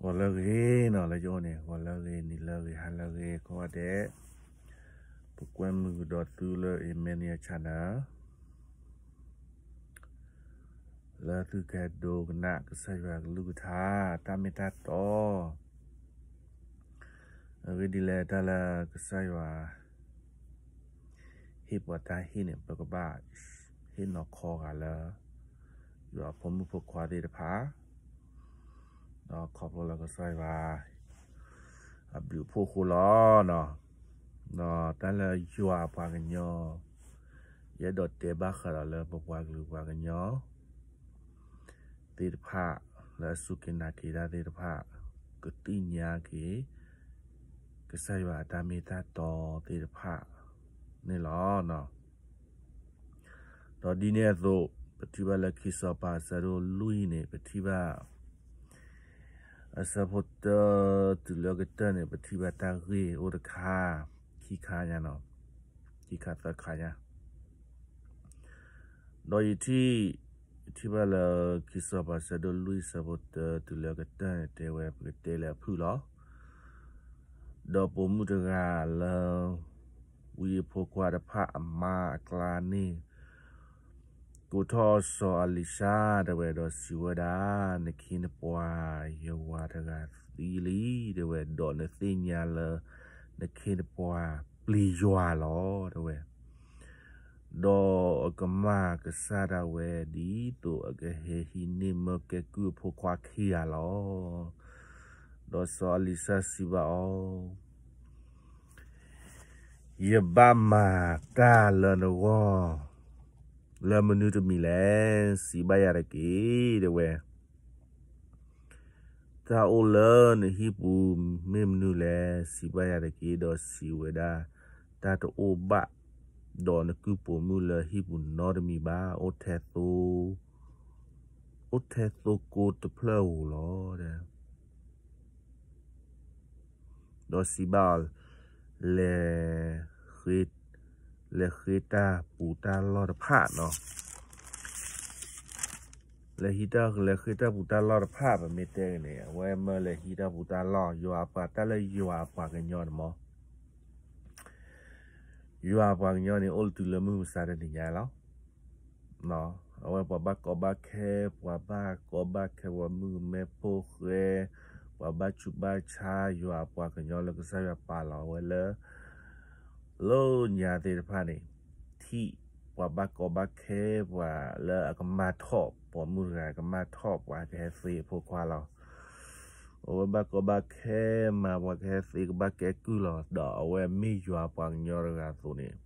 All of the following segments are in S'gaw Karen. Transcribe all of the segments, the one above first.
ဂီၤလၢအဂ့ၤနီၤ လၢယအိၣ်န့ၣ် ဂီၤလၢအဂ့ၤ နံၤလၢအဂ့ၤ ဟါလၢအဂ့ၤ ကိးဂၤဒဲး, ပကွဲမုာ်ကဒီးသုလၢ Emmanuel Channel လၢသုကဒိကနၣ်ကစၢ်ယွၤကလုၢ်ကထါ တၢ်မ့ၢ်တၢ်တီ အဂ့ၢ်ဒ်လဲၣ် တၢ်လၢကစၢ်ယွၤ ဟ့ၣ်ပှၤတၢ်ဟ့ၣ်န့ၣ် ပကဘၣ်ဟ့ၣ်နီၤခီဂာ်လၢ ယွၤအဖိမုၣ်ဖိခွါသ့ၣ်တဖၣ် ဒီးခီဖျိလၢကစၢ်ယွၤ အဘျုးအဖှိၣ်အဃိလီၤ. ဒီးတၢ်လၢယွၤအပှၤကညီ ယအဲၣ်ဒိးတဲဘၣ်ဃးဒီးလၢပပှၤကလုာ်ပှၤကညီ သ့ၣ်တဖၣ် လၢအစူၢ်က့ၤနာ်က့ၤတၢ်သ့ၣ်တဖၣ် ကသ့ၣ်ညါက့ၤ ကစၢ်ယွၤအတၢ်မ့ၢ်တၢ်တီသ့ၣ်တဖၣ်န့ၣ်လီၤ. ဒီးဒ်န့ၣ်အသိး ပထံၣ်ဘၣ်လၢခံစီၤပၤအဆၢဒိၣ်လွံၢ်န့ၣ် ပထံၣ်ဘၣ် အဆၢဖိတၢတုၤလၢကတၢၢ်န့ၣ် ပထံၣ်ဘၣ်တၢ်ဂ့ၢ်အိၣ်တခါ ခံခါညါနီၤ, ခံခါသၢခါညါ ဒီးယထံၣ် ယထံၣ်ဘၣ်လၢ ခံစီၤပၤဆၢဒိၣ်လွံၢ်ဆၢဖိတၢတုၤလၢကတၢၢ်န့ၣ် တဲဝဲ ပကတဲလၢအဖုၣ်လီၤ. ဒီးပိာ်မုၣ်တဂၤလၢ ဝံအဖိခွါတဖၣ်အမါအကျါန့ၣ် ကိးထီၣ်စီၤအလံၤၡါတဲဝဲ ဒီးစံးဝဲဒၣ်, နခ့နပှၤ ယဝၤတဂၤသံလံ တဲဝဲ, ဒီးနသ့ၣ်ညါလၢ နခ့နပှၤပျံၤယွၤလီၤ တဲဝဲ. ဒီးအကမၢ်ကစၢ်ဒၣ်ဝဲ ဒ်သိးအကဟဲဟံးန့ၢ်မၢကဲကုၢ်အဖိခွါခံဂၤလီၤ. ဒီးစီၤအလံၤၡါစံးဘၣ်အီၤ, ယဘၣ်မၤတၢ်လၢနဂီၢ် လၢမနုၤတမံၤလဲၣ်, စံးဘၣ်ယၤတက့ၢ် တဲဝဲ. တၢ်အိၣ်လၢနဟံၣ်ပူၤမ့ၢ်မနုၤလဲၣ်, စံးဘၣ်ယၤတက့ၢ်. ဒီးစံးဝဲဒၣ်, တၢ်တအိၣ်ဘၣ်ဒီးနကုၢ်ပိာ်မုၣ်လၢဟံၣ်ပူၤနီတမံၤဘၣ်, အိၣ်ထဲသိ အိၣ်ထဲသိကိးတဖျၢၣ်ဧိၤလီၤ. ဒီးစံးဘၣ်အီၤ, လဲၤ လဲၤဃ့တၢ်ပူၤတၢ်လီၢ်တဖၣ်နီၤ, လဲၤဟံးတၢ် လဲၤဃ့တၢ်ပူၤတၢ်လီၢ်တဖၣ် ပမ့ၢ်တဲန့ၣ် အဝဲမၢလဲၤဟံးတၢ်ပူၤတၢ်လီၢ် ယွၤအပှၤ တၢ်လၢယွၤအပှၤကညီန့ၣ်မး ယွၤအပှၤကညီန့ၣ် အိၣ်လၢတုၤလၢမုၢ်မဆါတနံၤညါလီၤ. အဝဲပှၤဘၣ်ကီဘၣ်ခဲ ပှၤဘၣ်ကီဘၣ်ခဲ ပှၤမုၣ်ကမဲဖိဃဲ ပှၤဘၣ်ဆူးဘၣ်ဆါ ယွၤအပှၤကညီလၢကစၢ်ယွၤပာ်လီၤဝဲလၢ လၢညါသ့ၣ်တဖၣ်န့ၣ် ထံၣ်ပှၤဘၣ်ကီဘၣ်ခဲ ပှၤလၢအကမၢ်ထီၣ် ပိာ်မုၣ်တဂၤ ကမၢ်ထီၣ်ပှၤကဟဲသ့အဖိခွါလီၤ. အဝဲဘၣ်ကီဘၣ်ခဲမး ပှၤကဟဲသ့ကဘၣ်ကဲကုၢ်လီၤ. ဒီးအဝဲမ့ၢ်ယွၤပှၤကညီတဂၤအသိးန့ၣ်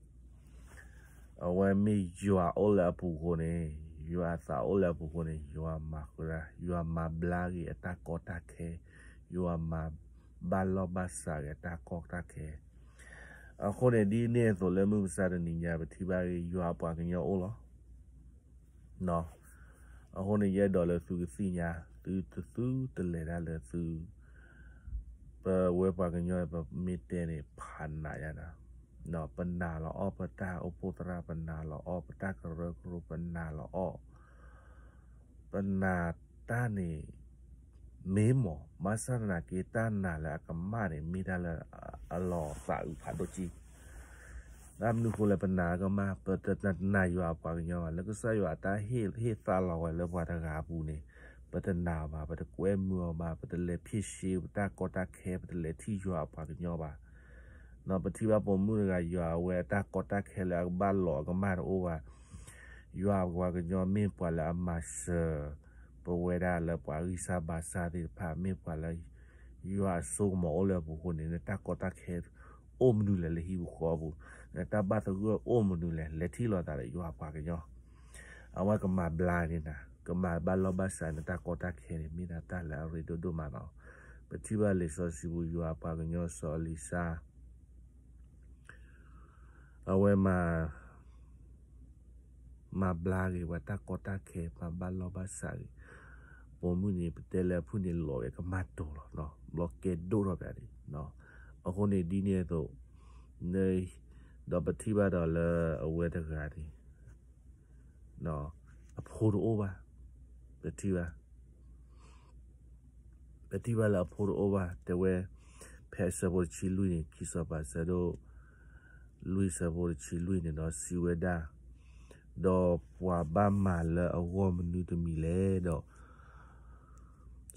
အဝဲမ့ၢ်ယွၤအိၣ်လၢအပူၤအဃိန့ၣ် ယွၤအသးအိၣ်လၢအပူၤအဃိန့ၣ် ယွၤမၤဃုာ် ယွၤမၤဘျါက့ၤအတၢ်ကီတၢ်ခဲ, ယွၤမၤဘၣ်လီၢ်ဘၣ်စးက့ၤအတၢ်ကီတၢ်ခဲ. အဃိန့ၣ် ဒ်န့ၣ်အသိးလၢမုၢ်မဆါတနံၤညါ ပထံၣ်ဘၣ်ဂ့ၤ ယွၤအပှၤကညီအိၣ်လီၤ. အဃိန့ၣ် ယအဲၣ်ဒိးလၢသုကသ့ၣ်ညါ သုတသုတလဲၤတၢ်လၢ သု ပဝဲပှၤကညီ ပမ့ၢ်တဲန့ၣ် ဖးနးယၤဒီး ပနာ်လီၤအီၣ်ပတၢ်အိၣ်ဖှိၣ်သရၣ် ပနာ်လီၤအီၣ်ပတၢ်ကရၢကရိ ပနာ်လီၤအီၣ် ပနာ်တၢ်န့ၣ် မ့ၢ်မး ဘၣ်ဆၣ်သနာ်က့ တၢ်နာ်လၢအကမၣ်န့ၣ် မ့ၢ်တၢ်လၢအလီၤသးအုးဖးဒိၣ်က့ ဘၣ်မနုၤအဃိလဲၣ် ပနာ်ကမၣ် ပတနာ်ယွၤအပှၤကညီဘၣ် လၢကစၢ်ယွၤအတၢ်ဟ့ၣ်သါလီၤဝဲလၢပှၤတဂၤအပူၤန့ၣ် ပတနာ်အီၤဘၣ် ပတကွဲမုာ်အီၤဘၣ် ပတလဲၤဖ့ၣ်ရှ့ ပတၢ်ကီတၢ်ခဲ ပတလဲၤထံၣ်ယွၤအပှၤကညီဘၣ်. ပထံၣ်ဘၣ်ပိာ်မုၣ်တဂၤ ယွၤအဝဲအတၢ်ကီတၢ်ခဲလၢအကဘၣ်လီၤအကမၣ်တအိၣ်ဘၣ်. ယွၤအပှၤကညီမ့ၢ်ပှၤလၢအမၤစၢၤ ပဝဲဒၣ်လၢပှၤဂံၢ်စၢ်ဘါစၢ်သ့ၣ်တဖၣ် မ့ၢ်ပှၤလၢ ယွၤအစိကမီၤအိၣ်လၢအပူၤအဃိန့ၣ် နတၢ်ကီတၢ်ခဲ အိၣ်မနုၤလဲၣ်လၢဟံၣ်ပူၤဃီပူၤ, နတၢ်ဘၣ်သဂၢၢ်အိၣ်မနုၤလဲၣ် လဲၤထံၣ်လိာ်သးဒီးယွၤအပှၤကညီ အဝဲကမၤဘျါန့ၢ်နၤ ကမၤဘၣ်လီၢ်ဘၣ်စးနတၢ်ကီတၢ်ခဲန့ၣ် မ့ၢ်ဒၣ်တၢ်လၢအရ့ဒိၣ်ဒိၣ်မးလီၤ. ပထံၣ်ဘၣ်လံာ်စီဆှံပူၤ ယွၤအပှၤကညီစီၤအလံၤၡါ အဝဲမၤ မၤဘျါက့ၤပှၤတၢ်ကီတၢ်ခဲ မၤဘၣ်လီၢ်ဘၣ်စးက့ၤ ပိာ်မုၣ်န့ၣ် ပတဲလၢအဖုၣ်န့ၣ်လီၤဝဲကမၣ်တိၤလီၤ ဘျီကဲဒိၣ်ထီၣ်ပၠးန့ၣ် အဃိန့ၣ်ဒ်န့ၣ်အသိး ဒီးပထံၣ်ဘၣ်ဒီးလၢအဝဲတဂၤန့ၣ် အဖိတအိၣ်ဘၣ် ပထံၣ်ဘၣ် ပထံၣ်ဘၣ်လၢအဖိတအိၣ်ဘၣ် တဲဝဲ, ဖဲအဆၢဖိတဆံလွံၢ်န့ၣ် ခံစီၤပၤဆၢဒိၣ် လွံၢ်ဆၢဖိတဆံလွံၢ်န့ၣ်ဒီးစံးဝဲဒၣ်, ဒီးပှၤဘၣ်မၤလၢအဂီၢ်မနုၤတမံၤလဲၣ်ဒီး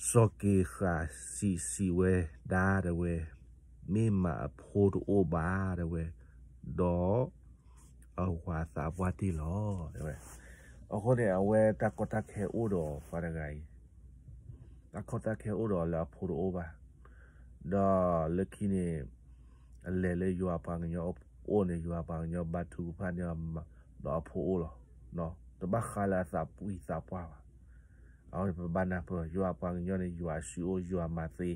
စီၤက့ၤဃးစံးစံးဝဲဒၣ်တဲဝဲ, မ့ၢ်မၤအဖိတအိၣ်ဘၣ်တဲဝဲ, ဒီးအဝၤသးပှၢ်တ့ၢ်လီၤတဲဝဲ. အဃိန့ၣ် အဝဲတၢ်ကီတၢ်ခဲအိၣ်ဒီးပှၤတဂၤအံၤ, တၢ်ကီတၢ်ခဲအိၣ်ဒီးလၢအဖိတအိၣ်ဘၣ်, ဒီးလၢခံန့ၣ် အလဲၤလၢယွၤပှၤကညီအိၣ်န့ၣ် ယွၤပှၤကညီဘါထုကဖၣ်န့ၢ်အီၤ, ဒီးအဖိအိၣ်လီၤ. တဘၣ်ဃးလၢအသးပှၢ်သးပှၢ်ဘၣ်. အဝဲပဘၣ်နၢ်ပၢၢ် ယွၤပှၤကညီန့ၣ် ယွၤအစုအိၣ် ယွၤမၤသ့,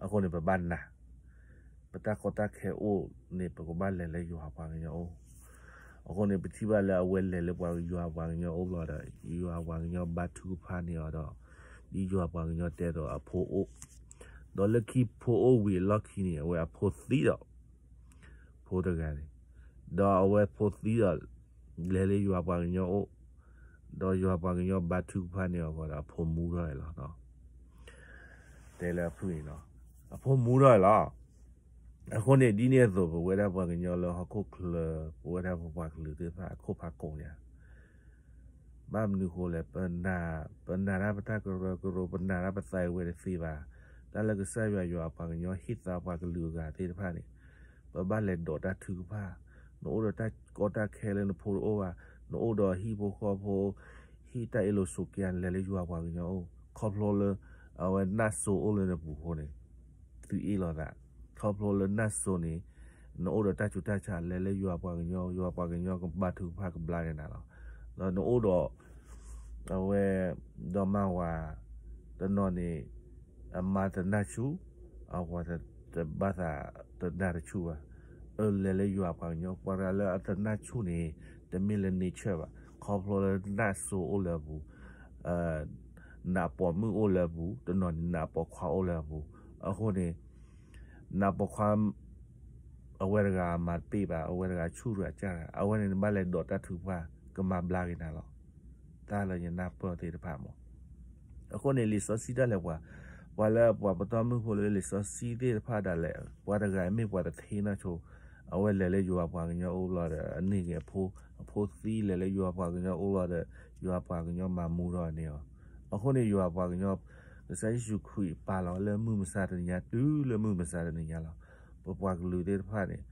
အဃိန့ၣ် ပဘၣ်နာ်, ပတၢ်ကီတၢ်ခဲအိၣ်န့ၣ် ပကဘၣ်လဲၤလၢယွၤပှၤကညီအိၣ်. အဃိန့ၣ် ပထံၣ်ဘၣ်လၢအဝဲလဲၤလၢပှၤယွၤပှၤကညီအိၣ်ဘျီဒီး ယွၤပှၤကညီဘါထုကဖၣ်န့ၢ်အီၤဒီး ဒ်ယွၤပှၤကညီတဲဒီးအဖိအိၣ်, ဒီးလၢခံဖိအိၣ်ဝံၤအလီၢ်ခံန့ၣ် အဝဲအဖိသံဒီး ဖိတဂၤန့ၣ်, ဒီးအဝဲဖိသံဒီး လဲၤလၢယွၤပှၤကညီအိၣ်, ဒီးယွၤပှၤကညီဘါထုကဖၣ်န့ၢ်အီၤဃီဒီးအဖိမူထီၣ်လီၤ. တဲလၢအဖုၣ်န့ၣ်လီၤ, အဖိမူထီၣ်လီၤ. အဃိန့ၣ် ဒ်န့ၣ်အသိး ပဝဲဒၣ်ပှၤကညီလၢဟီၣ်ခိၣ်ချၢ ပဝဲဒၣ်ပပှၤကလုာ်သ့ၣ်တဖၣ် အခိၣ်ဖးကိာ်ညါ ဘၣ်မနုၤဃိလဲၣ်, ပနာ်တၢ်ပတၢ်ကရၢကရိ, ပနာ်တၢ်ပသးဝဲတသ့ဘၣ်. တၢ်လၢကစၢ်ယွၤ ယွၤအပှၤကညီဟ့ၣ်သါပှၤကလုာ်အဂၤသ့ၣ်တဖၣ်န့ၣ်, ပဘၣ်လဲၤဒိးတၢ်ထုကဖၣ်, နအိၣ်ဒီးတၢ်ကီတၢ်ခဲလၢနဖိတအိၣ်ဘၣ်, နအိၣ်ဒီးဟံၣ်ဖိဃီဖိ, ဟံၣ်တၢ်အ့ၣ်လိာ်ဆိးက့ လဲၤလၢယွၤပှၤကညီအိၣ်, ခီဖျိလၢ အဝဲနၢ်စိအိၣ်လၢနပူၤအဃိန့ၣ် သုအ့ၣ်လိာ်သး, ခီဖျိလၢနၢ်စိန့ၣ် နအိၣ်ဒီးတၢ်ဆူးတၢ်ဆါ လဲၤလၢယွၤပှၤကညီ, ယွၤပှၤကညီကဘါထုကဖၣ်ကဘျါက့ၤနၤလီၤ. ဒီးနအိၣ်ဒီး အဝဲ ဒီမါဝၤ တနီၤန့ၣ် အမါတနၢ်ဆူၣ်, အဝၤတဘၣ်သးတနၢ်တဆူၣ်ဘၣ်. အၢ လဲၤလၢယွၤပှၤကညီ, ပှၤတဂၤလၢအတနၢ်ဆူၣ်န့ၣ် တမ့ၢ်လၢ nature ဘၣ်, ခီဖျိလၢနၢ်စိအိၣ်လၢအပူၤ, နးပိာ်မုၣ်အိၣ်လၢအပူၤ, တနီၤန့ၣ် နးပိာ်ခွါအိၣ်လၢအပူၤ, အဃိန့ၣ် နးပိာ်ခွါ အဝဲတဂၤမၤတပ့ၢ်ဘၣ်, အဝဲတဂၤဆူၣ်တဂၤစၢ်တဂၤ, အဝဲန့ၣ်နဘၣ်လဲၤဒိးတၢ်ထုကဖၣ် ကမၤဘျါက့ၤနၤလီၤ. တၢ်လၢယနၢ်ပၢၢ်သ့ၣ်တဖၣ်မး. အဃိန့ၣ် လံာ်စီဆှံဒၣ်လဲာ်ပှၤ, ပှၤလၢပှၤပတီၢ်မုၢ်ဖိလၢလံာ်စီဆှံသ့ၣ်တဖၣ်ဒၣ်လဲာ်, ပှၤတဂၤမ့ၢ်ပှၤတထံနီၢ်ဆိ, အဝဲလဲၤလၢယွၤပှၤကညီအိၣ်လီၤဒီး အန့ၢ်က့ၤအဖိ, အဖိသံလဲၤလၢယွၤပှၤကညီအိၣ်လီၤဒီး ယွၤပှၤကညီမၤမူထီၣ်န့ၢ်အီၤ. အဃိန့ၣ် ယွၤပှၤကညီ ကစၢ်ယ့ၣ်ၡူးခရံာ်ပာ်လီၤလၢမုၢ်မဆါတနံၤညါ တုၤလၢမုၢ်မဆါတနံၤညါလီၤ. ပပှၤကလုာ်သ့ၣ်တဖၣ်န့ၣ်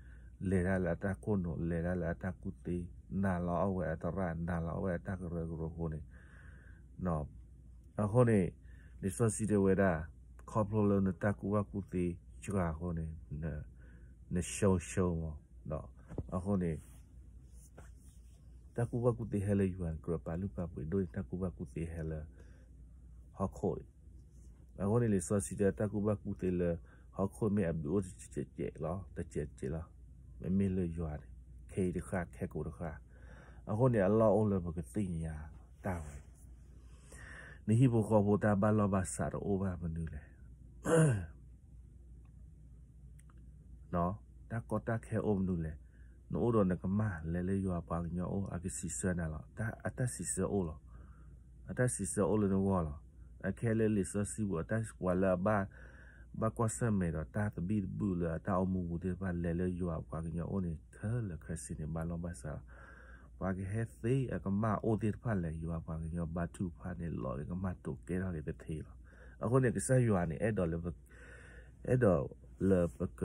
လဲၤတၢ်လၢအတၢ်ခိၣ်နူာ်, လဲၤတၢ်လၢအတၢ်ကူၣ်သ့, နာ်လီၤအဝဲအသရၣ်, နာ်လီၤအဝဲအတၢ်ကရၢကရိအဃိန့ၣ်, အဃိန့ၣ် လံာ်စီဆှံတဲဝဲဒၣ်, ခီဖျိလၢနတၢ်ကူၣ်ဘၣ်ကူၣ်သ့စှၤအဃိန့ၣ်, နရှုံးရှုံးမး. အဃိန့ၣ် တၢ်ကူၣ်ဘၣ်ကူၣ်သ့ဟဲလၢယွၤန့ၣ် ကြၢးပာ်လုၢ်ပာ်ပှ့ၤဒိၣ်န့ၣ် တၢ်ကူၣ်ဘၣ်ကူၣ်သ့ဟဲလၢဟီၣ်ခိၣ်အံၤ. အဃိန့ၣ် လံာ်စီဆှံတဲ တၢ်ကူၣ်ဘၣ်ကူၣ်သ့လၢဟီၣ်ခိၣ်မ့ၢ်အဘျုးအိၣ်တစဲးစဲးလီၤ, တစဲးစဲးလီၤ, မ့မ့ၢ်လၢယွၤန့ၣ် ခဲအံၤတဃၣ် ခဲကိာ်တဃၣ်. အဃိန့ၣ် အလီၢ်အိၣ်လၢပကသ့ၣ်ညါတၢ်ဝဲ နဟံၣ်ဖိဃီဖိတၢ်ဘၣ်လီၢ်ဘၣ်စးတအိၣ်ဘၣ်မနုၤလဲၣ်. တၢ်ကီတၢ်ခဲအိၣ်မနုၤလဲၣ်. နအိၣ်ဒီးနကမၢ်လဲၤလၢယွၤပှၤကညီအိၣ် အကစံးဆၢနၤလီၤ. အတၢ်စံးဆၢအိၣ်လီၤ. အတၢ်စံးဆၢအိၣ်လၢနဂီၢ်လီၤ. အခဲလၢလံာ်စီဆှံပူၤ အတၢ်ပှၤလၢအဘၣ် ဘၣ်ကွၢ်ဆၢၣ်မဲာ်ဒီးတၢ်သဘံၣ်သဘုၣ်လၢအတၢ်အိၣ်မူပူၤသ့ၣ်တဖၣ် လဲၤလၢယွၤပှၤကညီအိၣ်န့ၣ် ခဲလၢာ်ခဲဆ့န့ၣ် ဘၣ်လီၢ်ဘၣ်စးလီၤ. ပှၤကဟဲသ့အကမၢ်အိၣ်သ့ၣ်တဖၣ်လဲၤ ယွၤပှၤကညီဘါထုကဖၣ်န့ၣ် လီၤက့ၤကမၢ်တိာ်ကဲထီၣ်က့ၤတထံလီၤ. အဃိန့ၣ် ကစၢ်ယွၤန့ၣ် အဲၣ်ဒိးလၢပ အဲၣ်ဒိးလၢပက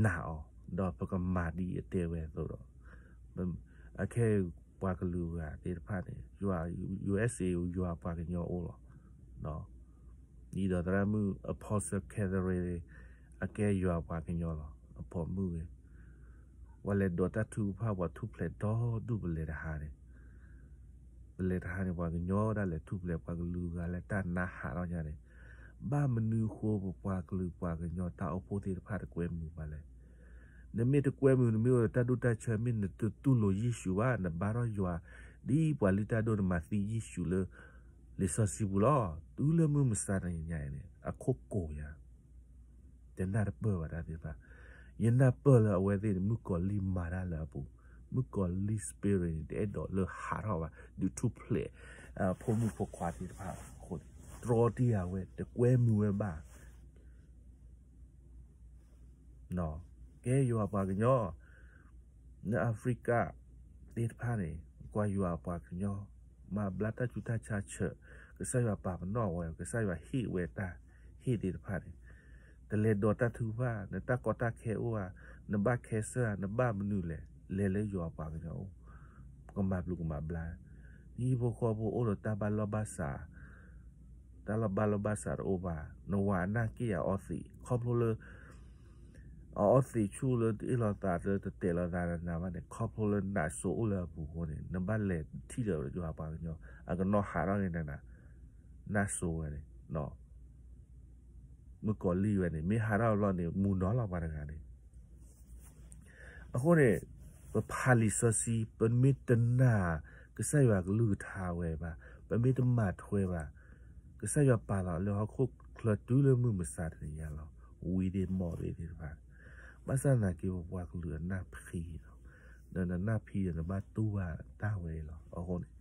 နာ်အီၤ, ဒီးပကမၤဒ်အတဲဝဲအသိးဒီး, အခဲအံၤပှၤကလုာ်ဂၤသ့ၣ်တဖၣ်န့ၣ် ယွၤ ယူႇအ့ၣ်စ့ ယွၤပှၤကညီအိၣ်လီၤ. ဒ်သိးသရၣ်မုၣ် Apostle Catherine အကဲယွၤပှၤကညီလီၤ. အပိာ်မုၣ်ဂ့ၤ, ပှၤလဲၤဒိးတၢ်ထုကဖၣ် ပှၤထူၣ်ဖျဲးဒီဒူၣ်ပလဲၤတဟါန့ၣ် ပလဲၤတဟါန့ၣ် ပှၤကညီဒၣ်လဲာ်ထူၣ်ဖျဲး ပှၤကလုာ်ဂၤလၢတၢ်နါဟးထီၣ်ညါန့ၣ်, ဘၣ်မနုၤဃိပပှၤကလုာ်ပှၤကညီတၢ်အိၣ်ဖှိၣ်သ့ၣ်တဖၣ်တကွဲမုာ်ဘၣ်လဲၣ်. နမ့ၢ်တကွဲမုာ် နမ့ၢ်အိၣ်ဒီးတၢ်ဒိၣ်တၢ်ဆၢ မ့ၢ်နတတူၢ်လိာ်ယ့ၣ်ၡူးဘၣ် နဘါထီၣ်ယွၤ ဒ်ပှၤလုၢ်တၢ်ဒိၣ် နမၤသံယ့ၣ်ၡူးလၢ လံာ်စီဆှံပူၤလီၤ. တုၤလၢမုၢ်မဆါတနံၤညါအံၤန့ၣ် အခိၣ်ကိာ်ယၤ တနၢ်တပၢၢ်ဘၣ်တၢ်သ့ၣ်တဖၣ်. ယနၢ်ပၢၢ်လၢအဝဲသ့ၣ်န့ၣ် မုၣ်ကီၤလံၢ်မၤတၢ်လၢအပူၤ, မုၣ်ကီၤလံၢ် spirit န့ၣ် တအဲၣ်ဒိးလၢဟးထီၣ်ဘၣ် ဒုးထူၣ်ဖျဲး ဖိမုၣ်ဖိခွါသ့ၣ်တဖၣ်အဃိန့ၣ် တြီတံၢ်အဝဲ တကွဲမုာ်ဝဲဘၣ်. ကဲယွၤပှၤကညီ လၢအဖရံကၣ်သ့ၣ်တဖၣ်န့ၣ် ကွၢ်ယွၤပှၤကညီ မၤဘျါတၢ်ဆူးတၢ်ဆါဆၢး, ကစၢ်ယွၤပာ်ပနီၣ်ဝဲ, ကစၢ်ယွၤဟ့ၣ်ဝဲတၢ်ဟ့ၣ်သ့ၣ်တဖၣ်န့ၣ်, တလဲၤဒိးတၢ်ထုကဖၣ်, နတၢ်ကီတၢ်ခဲအိၣ်ဧါ, နဘၣ်ခဲစၢၢ်ဧါ, နဘၣ်မနုၤလဲၣ်, လဲၤလၢယွၤပှၤကညီအိၣ်, ကမၤဘျုးကမၤဘျါ, နဟံၣ်ဖိဃီဖိအိၣ်ဒီးတၢ်ဘၣ်လီၢ်ဘၣ်စး တၢ်လီၢ်ဘၣ်လီၢ်ဘၣ်စးတအိၣ်ဘၣ်, နဝၤအနၢ်က့ၣ်အအီသံး ခီဖျိလၢ အအီသံးဆူၣ်လၢတအ့ၣ်လိာ်သးလၢတတဲာ်လိာ်သးနၤဘၣ်န့ၣ် ခီဖျိလၢနးစိအိၣ်လၢအပူၤအဃိန့ၣ် နဘၣ်လဲၤထံၣ်လၢယွၤပှၤကညီ အကနီၣ်ဟးထီၣ်န့ၣ်နၤ, နးစိဝဲန့ၣ် မုၣ်ကီၤလံၢ်ဝဲန့ၣ် မ့ၢ်ဟးထီၣ်အလီၢ်န့ၣ် မူၤနီၤလီၤပှၤတဂၤန့ၣ် အဃိန့ၣ် ပဖးလံာ်စီဆှံ ပမ့ၢ်တနာ်ကစၢ်ယွၤကလုၢ်ကထါဝဲဘၣ်, ပမ့ၢ်တမၤထွဲဘၣ်, ကစၢ်ယွၤပာ်လီၤလၢဟီၣ်ခိၣ်ချၢတုၤလၢမုၢ်မဆါတနံၤညါလီၤ. ဝံၤဒ့မီၢ်ဒ့သ့ၣ်တဖၣ်, ဘၣ်ဆၣ်သနာ်က့ ပပှၤကလုာ်အနၢ်ဖံးလီၤ, ဒီးနနၢ်ဖံးဒီး နဘၣ်တူၢ်ဘၣ်တၢ်ဝဲအံၤလီၤ. အဃိန့ၣ်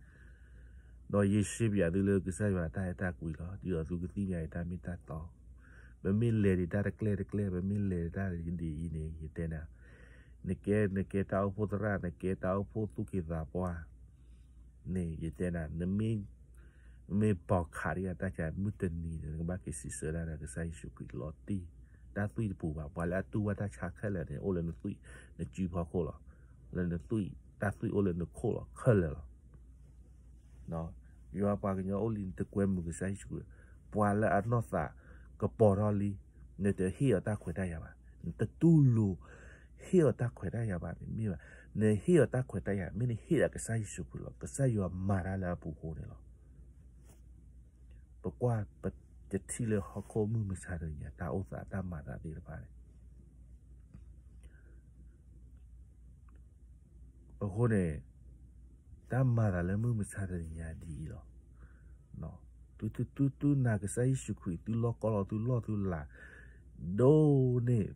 ဒီးယ့ၣ်ၡ့ပျးသုလၢကစၢ်ယွၤတၢ်အဲၣ်တၢ်ကွံလီၤ, ဒ်သိးသုကသ့ၣ်ညါအံၤတၢ်မ့ၢ်တၢ်တီ, ပမ့ၢ်လဲၤဒံးတၢ်တကျဲတကျဲ, ပမ့ၢ်လဲၤဒံးတၢ်ဒ်အံၤန့ၣ် ယတဲနၤ, နကဲ နကဲတၢ်အိၣ်ဖှိၣ်သရၣ်, နကဲတၢ်အိၣ်ဖှိၣ်သူၣ်က့သးပှၢ်န့ၣ် ယတဲနၤ, နမ့ၢ် မ့ၢ်ပိာ်ခးဒံးတၢ်ကါ မုၢ်တနံၤဒီး နကဘၣ်က့ၤစံးဆၢဒၣ်ဒီးကစၢ်ယ့ၣ်ၡူးခရံာ်လီၤတံၢ်, တၢ်သွံၣ်တပူၤဘၣ်, ပှၤလၢအတူၢ်ဘၣ်တၢ်ဆါခဲလၢာ်န့ၣ် အိၣ်လၢနသွံၣ် နစုဖီခိၣ်လီၤ, လၢနသွံၣ် တၢ်သွံၣ်အိၣ်လၢနခိၣ်လီၤ ခဲလၢာ်လီၤ. ယွၤပှၤကညီအိၣ်လံ နတကွဲမုာ်ကစၢ်ယ့ၣ်ၡူးခရံာ်, ပှၤလၢအနီၢ်သးကပီၤထီၣ်လံ, နတဟ့ၣ်အီၤတၢ်ခွဲးတၢ်ယာ်ဘၣ်, နတတူၢ်လိာ် ဟ့ၣ်အီၤတၢ်ခွဲးတၢ်ယာ်ဘၣ်န့ၣ်မ့ၢ်ဘၣ်, နဟ့ၣ်အီၤတၢ်ခွဲးတၢ်ယာ် မ့ၢ်နဟ့ၣ်ဒီးကစၢ်ယ့ၣ်ၡူးခရံာ်လီၤ, ကစၢ်ယွၤမၤတၢ်လၢအပူၤအဃိန့ၣ်လီၤ. ပကွၢ်ပတထံၣ်လၢဟီၣ်ခိၣ်မုၢ်မဆါတနံၤညါ တၢ်အိၣ်သးတၢ်မၤသးသ့ၣ်တဖၣ်န့ၣ် အဃိန့ၣ် တၢ်မၤသးလၢမုၢ်မဆါတနံၤညါဒ်အံၤလီၤ. သုတတူၢ်နာ်ကစၢ်ယ့ၣ်ၡူးခရံာ် သုလီၢ်ကီလီၤ သုလီၢ်သုလၤ ဒိၣ်န့ၢ်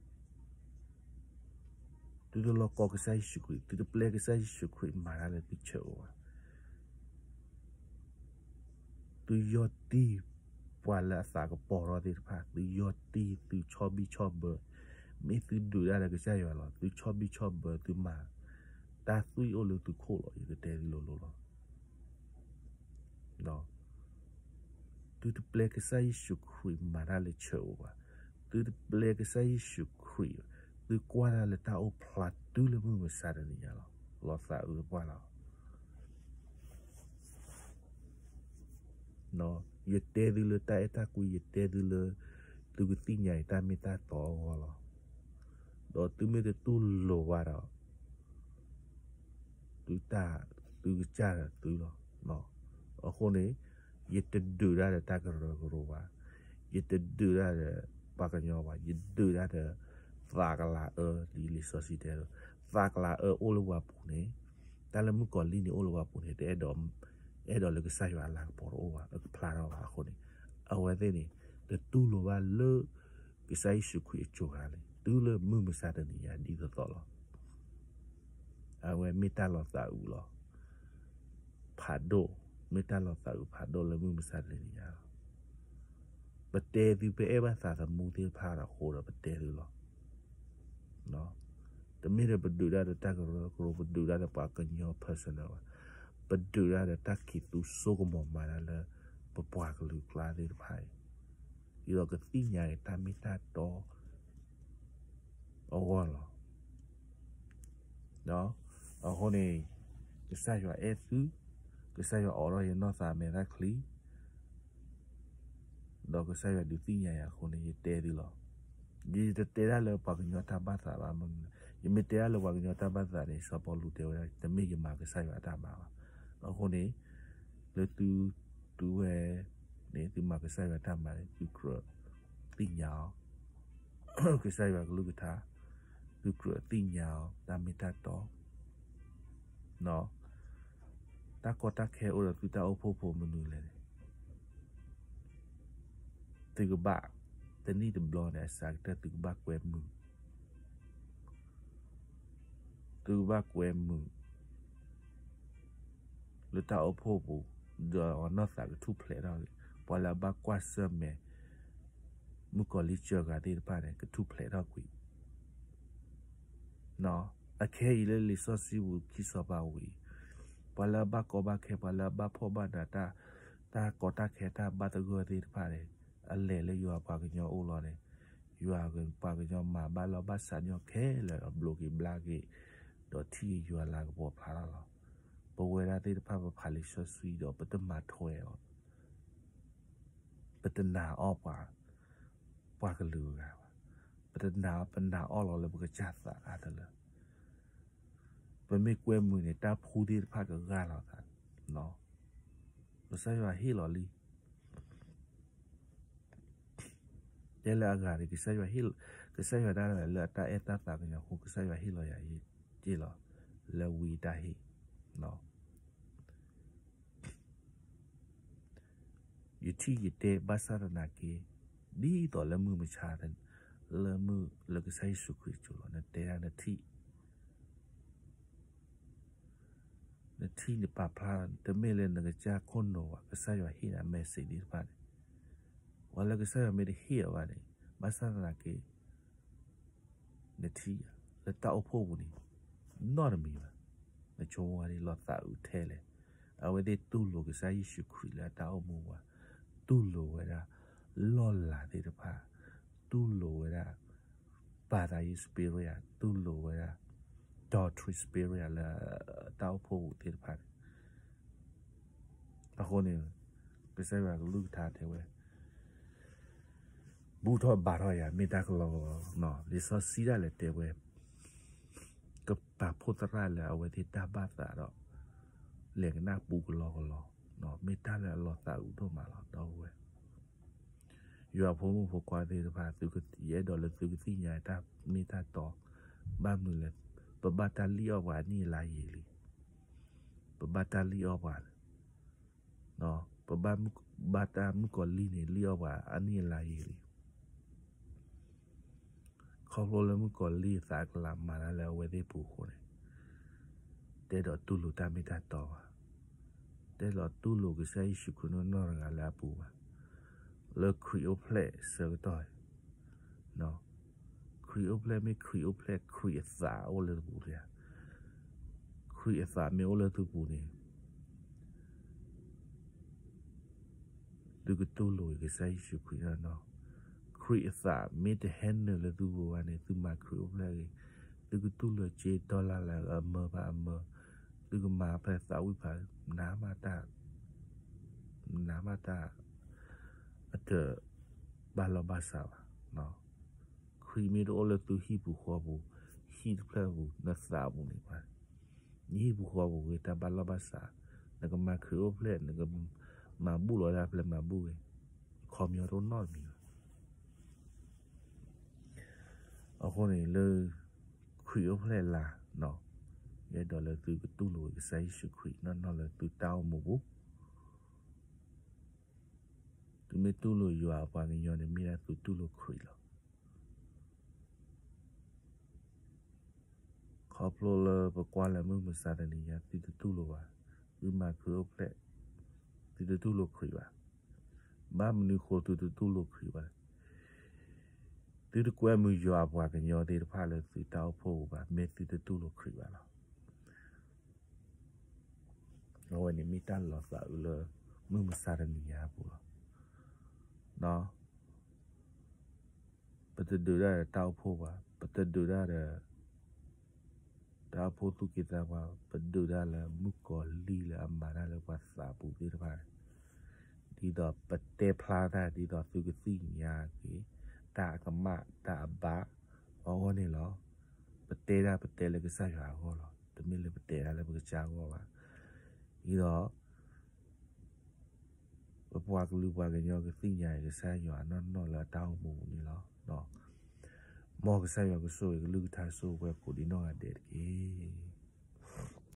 သုတလီၢ်ကီကစၢ်ယ့ၣ်ၡူးခရံာ် သုတပျဲကစၢ်ယ့ၣ်ၡူးခရံာ်မၤတၢ်လၢသုဆၢအိၣ်ဘၣ် သုယီၢ်တံၢ်ပှၤလၢအသးကပီၤထီၣ်သ့ၣ်တဖၣ် သုယီၢ်တံၢ်သုဆီၣ်ဘံၣ်ဆီၣ်ဘၢ မ့ၢ်သုဒုးတၢ်ဒီးကစၢ်ယွၤလီၤ သုဆီၣ်ဘံၣ်ဆီၣ်ဘၢသုမၤ တၢ်သွံၣ်အိၣ်လၢသုခိၣ်လီၤ ယကတဲသုလိၤလိၤလီၤ. သုတပျဲကစၢ်ယ့ၣ်ၡူးခရံာ်မၤတၢ်လၢဆၢအိၣ်ဘၣ်, သုတပျဲကစၢ်ယ့ၣ်ၡူးခရံာ်, သုကွၢ်တၢ်လၢတၢ်အိၣ်ဖျါတုၤလၢမုၢ်မဆါတနံၤညါလီၤ. လီၤသးအုးပှၢ်လီၤ. ယတဲသုလၢတၢ်အဲၣ်တၢ်ကွံ, ယတဲသုလၢ သုကသ့ၣ်ညါအံၤတၢ်မ့ၢ်တၢ်တီအဂီၢ်လီၤ. ဒီးသုမ့ၢ်တတူၢ်လိာ်ဘၣ်ဒီး သုတၢ်သုကစၢ်ဒီးသုလီၤ. အဃိန့ၣ် ယတဒုးတၢ်ဒီးတၢ်ကရၢကရိဘၣ်, ယတဒုးတၢ်ဒီးပှၤကညီဘၣ်, ယဒုးတၢ်ဒီး သးကလၤအၢ ဒ်လံာ်စီဆှံတဲလီၤ. သးကလၤအၢအိၣ်လၢပှၤပူၤန့ၣ်, တၢ်လၢမုၣ်ကီၤလံၢ်န့ၣ်အိၣ်လၢပှၤပူၤန့ၣ် တအဲၣ်ဒိး အဲၣ်ဒိးလၢကစၢ်ယွၤအလၤကပီၤတအိၣ်ဘၣ်, အကဖျါထီၣ်ဘၣ်အဃိန့ၣ်, အဝဲသ့ၣ်န့ၣ် တတူၢ်လိာ်ဘၣ်လၢ ကစၢ်ယ့ၣ်ၡူးခရံာ်အစိၤဂၤန့ၣ် တုၤလၢမုၢ်မဆါတနံၤညါဒ်သိးသိးလီၤ. အဝဲမ့ၢ်တၢ်လီၤသးအုးလီၤ. ဖးဒိၣ်, မ့ၢ်တၢ်လီၤသးအုးဖးဒိၣ်လၢမုၢ်မဆါတနံၤညါလီၤ. ပတဲသုပအဲၣ်ဘၣ်သးသမူသ့ၣ်တဖၣ်ဒီးအဃိဒီးပတဲသုလီၤ. တမ့ၢ်ဒီးပဒုးတၢ်ဒီးတၢ်ကရၢကရိ, ပဒုးတၢ်ဒီးပှၤကညီ personal ဘၣ်, ပဒုးတၢ်ဒီးတၢ်ခံးသူစိကမီၤမၤတၢ်လၢ ပပှၤကလုာ်ကျါသ့ၣ်တဖၣ်အံၤ, ဒ်သိးကသ့ၣ်ညါအံၤတၢ်မ့ၢ်တၢ်တီ အဂီၢ်လီၤ. အဃိန့ၣ် ကစၢ်ယွၤအဲၣ်သု, ကစၢ်ယွၤအိးထီၣ်ယနီၢ်သးမဲာ်ချံ, ဒီးကစၢ်ယွၤဒုးသ့ၣ်ညါယၤအဃိန့ၣ် ယတဲသုလီၤ. ယတတဲတၢ်လၢပှၤကညီတၢ်ဘၣ်သးဘၣ်, ယမ့ၢ်တဲတၢ်လၢပှၤကညီတၢ်ဘၣ်သးန့ၣ် စီၤပီလူးတဲဝဲဒၣ် တမ့ၢ်ယမၤကစၢ်ယွၤအတၢ်မၤဘၣ်. အဃိန့ၣ် လၢသု သုဝဲန့ၣ် သုမၤကစၢ်ယွၤတၢ်မၤန့ၣ် သုကြၢးသ့ၣ်ညါအီၤ, ကစၢ်ယွၤကလုၢ်ကထါ, သုကြၢးသ့ၣ်ညါအီၤ တၢ်မ့ၢ်တၢ်တီ တၢ်ကီတၢ်ခဲအိၣ်ဒီးသုတၢ်အိၣ်ဖှိၣ်ဖိမနုၤလဲၣ်န့ၣ်, သုကဘၣ် တနံၣ်တဘျီန့ၣ် အစှၤကတၢၢ်သုကဘၣ်ကွဲမုာ်, သုကဘၣ်ကွဲမုာ် လၢတၢ်အိၣ်ဖှိၣ်ပူၤ, ဒီးအနီၢ်သးကထူၣ်ဖျဲးထီၣ်လံ. ပှၤလၢအဘၣ်ကွၢ်ဆၢၣ်မဲာ် မုၣ်ကီၤလံၢ်စၢၤဂၤသ့ၣ်တဖၣ်န့ၣ် ကထူၣ်ဖျဲးထီၣ်ကွံာ် အခဲအံၤလၢလံာ်စီဆှံပူၤခံစီၤပၤဝံၤ, ပှၤလၢအဘၣ်ကီဘၣ်ခဲ ပှၤလၢအဘၣ်ဖှီၣ်ဘၣ်နးတၢ်, တၢ်ကီတၢ်ခဲတၢ်ဘၣ်သဂၢၢ်သ့ၣ်တဖၣ်န့ၣ်, အလဲၤလၢယွၤပှၤကညီအိၣ်လီၤန့ၣ်, ယွၤပှၤကညီမၤဘၣ်လီၢ်ဘၣ်စးညီခဲလၢာ်ဒီးဘျိးက့ၤဘျါက့ၤ, ဒီးထံၣ်ယွၤလၤကပီၤဖျါထီၣ်လီၤ. ပဝဲဒၣ်သ့ၣ်တဖၣ်ပဖးလံာ်စီဆှံဒီးပတမၤထွဲအီၤ ပတနာ်အီၣ်ပှၤ, ပှၤကလုာ်ဂၤဘၣ်. ပတနာ်အီၣ် ပနာ်အီၣ်လီၤလၢပကစၢ်သးအါတလၢ. ပမ့ၢ်ကွဲမုာ်န့ၣ် တၢ်ဖှူသ့ၣ်တဖၣ်ကဂၢ်လီၤသး, ကစၢ်ယွၤဟ့ၣ်လီၤလံ. တဲလၢအဂၤန့ၣ် ကစၢ်ယွၤဟ့ၣ်, ကစၢ်ယွၤဒၣ်လၢအတၢ်အဲၣ်တၢ်သးကညီၤအဃိ ကစၢ်ယွၤဟ့ၣ်လီၤယၤအံၤက့ၢ်လီၤ, လၢဝံတၢ်ဟ့ၣ် ယထံၣ်ယတဲဘၣ်ဆၣ်သနာ်က့, ဒ်သိးလၢမုၢ်မဆါ, လၢမုၢ်လၢကစၢ်ယ့ၣ်ၡူးခရံာ်ကၠိလီၤ နတဲဒၣ်နထံၣ်, နထံၣ်နပာ်ဖျါ, တမ့ၢ်လၢနကစၢ်ခိၣ်နူာ်ဘၣ်, ကစၢ်ယွၤဟ့ၣ်နၤ message သ့ၣ်တဖၣ်န့ၣ်, ပှၤလၢကစၢ်ယွၤမ့ၢ်တဟ့ၣ်အီၤဘၣ်န့ၣ်, ဘၣ်ဆၣ်သနာ်က့ နထံၣ်ယၤ လၢတၢ်အိၣ်ဖှိၣ်ပူၤန့ၣ်, နီတမံၤဘၣ်. နဆိကမိၣ်ဝဲဒၣ်လီၤသးအုးထဲလဲၣ်. အဝဲသ့ၣ်တူၢ်လိာ်ကစၢ်ယ့ၣ်ၡူးခရံာ်လၢအတၢ်အိၣ်မူပူၤ, တူၢ်လိာ်ဝဲဒၣ် လီၢ်လၤသ့ၣ်တဖၣ်, တူၢ်လိာ်ဝဲဒၣ် ပၢ်သးယု spirit ဧါ, တူၢ်လိာ်ဝဲဒၣ် doctrine spirit ဧါ လၢတၢ်အိၣ်ဖှိၣ်ပူၤသ့ၣ်တဖၣ်န့ၣ်. အဃိန့ၣ် ကစၢ်ယွၤကလုၢ်ကထါတဲဝဲ ဘူၣ်ထီၣ်ဘါထီၣ်ယၤ မ့ၢ်တၢ်ကလီကလီ, လံာ်စီဆှံဒၣ်လဲာ်တဲဝဲ, ကပာ်ဖှိၣ်သရၣ်လၢအဝဲသ့ၣ်တၢ်ဘၣ်သးဒီး လဲၤကနၣ်ပူကလီကလီ, မ့ၢ်တၢ်လၢအလီၤသးအုးဒိၣ်မးလီၤ ဒီပုၢ်ဝဲၢ် ယွၤဖိမုၣ်ဖိခွါသ့ၣ်တဖၣ်, ယအဲၣ်ဒိးလၢသုကသ့ၣ်ညါတၢ်မ့ၢ်တၢ်တီ, ဘၣ်မနုၤလဲၣ်, ပဘၣ်တၢ်လံၣ်အီၣ်ပှၤအနံၣ်အလါယံာ်လံ, ပဘၣ်တၢ်လံၣ်အီၣ်ပှၤ, ပဘၣ်, ဘၣ်တၢ်မုၣ်ကီၤလံၢ်န့ၣ် လံၣ်အီၣ်ပှၤအနံၣ်အလါယံာ်လံ. ခီဖျိလၢမုၣ်ကီၤလံၢ်အသးကလၤမၤတၢ်လၢအဝဲသ့ၣ်ပူၤအဃိန့ၣ်, တဲဒီးတူၢ်လိာ်တၢ်မ့ၢ်တၢ်တီဘၣ်, တဲဒီးတူၢ်လိာ်ကစၢ်ယ့ၣ်ၡူးခရံာ်နီၢ်နီၢ်တဂၤလၢအပူၤဘၣ်, လၢခရံာ်အိၣ်ဖျဲၣ်ဆၢကတီၢ်, ခရံာ်အိၣ်ဖျဲၣ်မ့ၢ်ခရံာ်အိၣ်ဖျဲၣ် ခရံာ်အသးအိၣ်လၢသုပူၤဧါ, ခရံာ်အသးမ့ၢ်အိၣ်လၢသုပူၤန့ၣ် သုကတူၢ်လိာ်က့ၤကစၢ်ယ့ၣ်ၡူးခရံာ်နီၢ်နီၢ်, ခရံာ်အသးမ့ၢ်တဟဲနုာ်လၢသုပူၤဘၣ်န့ၣ် သုမၤခရံာ်အိၣ်ဖျဲၣ်ဂ့ၤ, သုကတူၢ်လိာ်စ့ဒီလါလၢအမၢဘၣ်အမၢ, သုကမၤဖဲသးဝံၣ်ဖး, နးမးတၢ်, နးမးတၢ်, အတဘၣ်လီၢ်ဘၣ်စးဘၣ်. ခရံာ်မ့ၢ်တအိၣ်လၢသုဟံၣ်ပူၤဃီပူၤ, ဟံၣ်တဖျၢၣ်ပူၤ နသးပူၤန့ၣ်ဘၣ်, နဟံၣ်ပူၤဃီပူၤဂ့ၤ တၢ်ဘၣ်လီၢ်ဘၣ်စး, နကမၤခရံာ်အိၣ်ဖျဲၣ် နကမၤဘူၣ်လီၤဒၣ်ဖျဲၣ်မၤဘူၣ်ဂ့ၤ, ခီပညီတအိၣ်နီတမံၤဘၣ်. အဃိန့ၣ်လၢ ခရံာ်အိၣ်ဖျဲၣ်လါ, ယအဲၣ်ဒိးလၢသုကတူၢ်လိာ်ကစၢ်ယ့ၣ်ၡူးခရံာ်နီၢ်နီၢ်လၢသုတၢ်အိၣ်မူပူၤ, သုမ့ၢ်တူၢ်လိာ်ယွၤအပှၤကညီန့ၣ် မ့ၢ်ဒၣ်သုတူၢ်လိာ်ခရံာ်လီၤ. ခီဖျိလၢပကွၢ်လၢမုၢ်မဆါတနံၤညါ သုတတူၢ်လိာ်ဘၣ်, သုမၤခရံာ်အိၣ်ဖျဲၣ်, သုတတူၢ်လိာ်ခရံာ်ဘၣ်. ဘၣ်မနုၤဃိသုတတူၢ်လိာ်ခရံာ်ဘၣ်လဲၣ်. သုတကွဲမုာ်ယွၤအပှၤကညီသ့ၣ်တဖၣ်လၢသုတၢ်အိၣ်ဖှိၣ်ပူၤဘၣ် မ့ၢ်သုတတူၢ်လိာ်ခရံာ်ဘၣ်လီၤ. အဝဲန့ၣ်မ့ၢ်တၢ်လီၤသးအုးလၢ မုၢ်မဆါတနံၤညါအပူၤလီၤ. ပတဒုးတၢ်ဒီးတၢ်အိၣ်ဖှိၣ်ဘၣ်, ပတဒုးတၢ်ဒီး တၢ်အိၣ်ဖှိၣ်သူၣ်က့သးပှၢ်, ပဒုးတၢ်လၢမုၣ်ကီၤလံၢ်လၢအမၤတၢ်လၢပှၤသးပူၤသ့ၣ်တဖၣ်န့ၣ်, ဒ်သိးပတဲဖျါတၢ် ဒ်သိးသုကသ့ၣ်ညါက့ၤ တၢ်အကမၣ်တၢ်အဘၣ်, အဂီၢ်န့ၣ်လီၤ. ပတဲတၢ်ပတဲလၢကစၢ်ယွၤအဂီၢ်လီၤ. တမ့ၢ်လၢပတဲတၢ်လၢပကစၢ်အဂီၢ်ဘၣ်. ဒ်သိး ပပှၤကလုာ်ပှၤကညီကသ့ၣ်ညါအံၤ ကစၢ်ယွၤနီၢ်နီၢ်လၢအတၢ်အိၣ်မူပူၤန့ၣ်လီၤ. မ်ကစၢ်ယွၤကဆိၣ်ဂ့ၤကလုၢ်ကထါဆိၣ်ဝဲကိးဒံးနီၢ်ဂၤဒဲးတက့ၢ်.